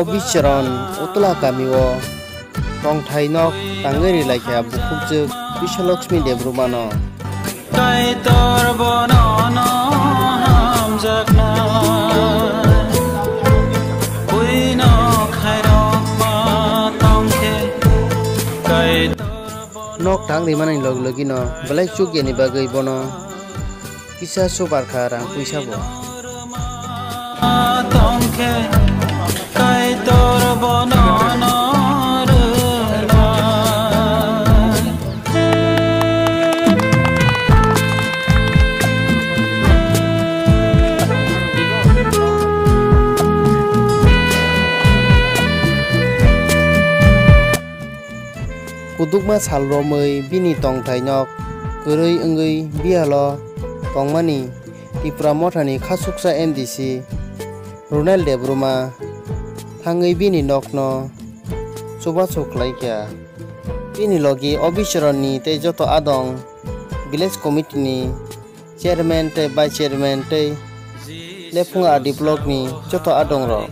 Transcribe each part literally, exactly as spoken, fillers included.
Bicharon Utla kamio tongthai nok tangwi ri laikha bukhukjwk Biswalakshmi Debbarmano. Kaitor bono no hamjakna, buino khairokma tongkhe, Kaitor bono nok tang rimani log logino belai chukya ni bagwi bono kisa subar kha rang puisa bo. Tongkhe Kaitor bono no rwnai. Kudukma sal romwi bini tongthai nok kwrwi wngwi bihalo tongmani Tipra Mothani khasuksa M D C Ronel Debbarma thangwi bini nokno chubachu khlaikha. Bini logi Obichoronni tei joto adong village committee ni chairman tei vice chairman tei Lephunga R D block ni joto adong rok.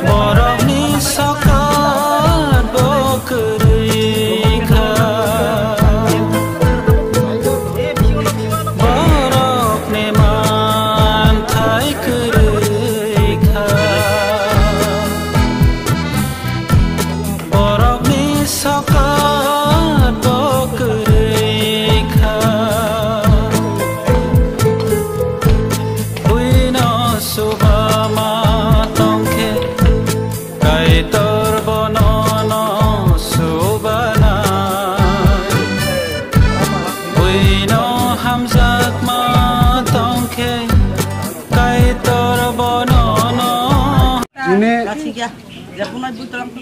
Borokni sokat bo kwrwi kha. Borokni manthai kwrwi kha. Borokni sokat bo kwrwi kha. Buino suba ma tongkhe, Kaitor bono no subanai. Buino hamjakma tongkhe, Kaitor bono no. Ini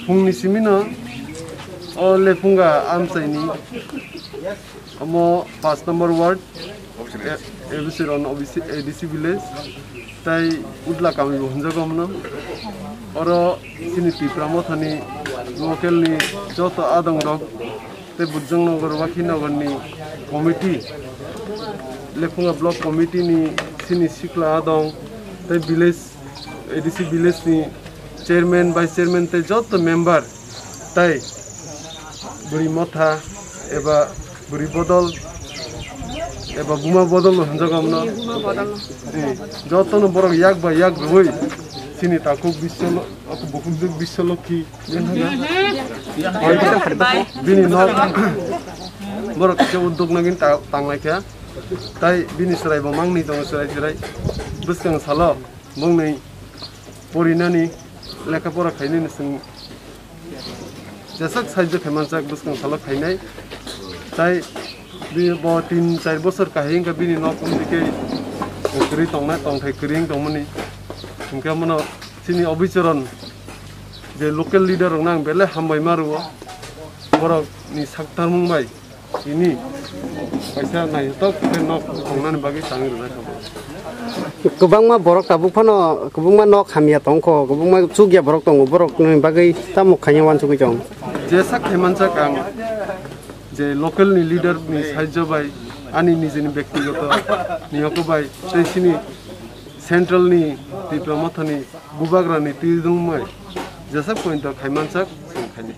phungni simino o Lephunga amchaini omo paanch number ward, A B C ron A D C village, tai Utla kami bo hwnjago mano. Oro chini Tipra Mothani local ni joto adong rok tei Bujang Nagar, Wakhi Nagar ni committee, Lephunga block committee ni chini sikla adong, tei village, A D C village ni chairman, vice chairman tei joto member, tai bwrwi motha eba bwrwi bodol eba buma bodol no hwnjago amno. Buma bodol no. Eh, joto no borok yak bai yak rwui chini takhuk Biswalo-, bukhukjwk Biswalokhi bini nok borok kisa uddog nagin ta-, tanglaikha. Tai bini chwrai bo mangni tongo, chwrai chwrai. Bwskang salo bongni porinani, lekha pora khainani chwng jeswk sahajyo khaimanjak bwskang salo khainai. Tai bini bo tin char bosor kahai wngkha bini nok wngdike kwrwi tongnai, tongthai kwrwi wng tongmani. Hwnkhe mono chini Obichoron je local leader rokno ang belai hambai ma rwo, borokni sak tarmung bai. Ini kaisa naithotok khe nok tongnani bagwi tangwi rwjak kha bo. Kwbangma borok tabuk phano kwbangma nok hamya tongkho, kwbangma chukya borok tongo, borokni bagwi tamo khaina uansugwi chong? Jesa khaimanjak ang je local ni leader ni sahajyo bai, ani nijini bektigoto niyoko bai, tei chini central ni Tipra Mothani bubagra ni twi dwngmai jesa point o khaimanjak chwng khainai.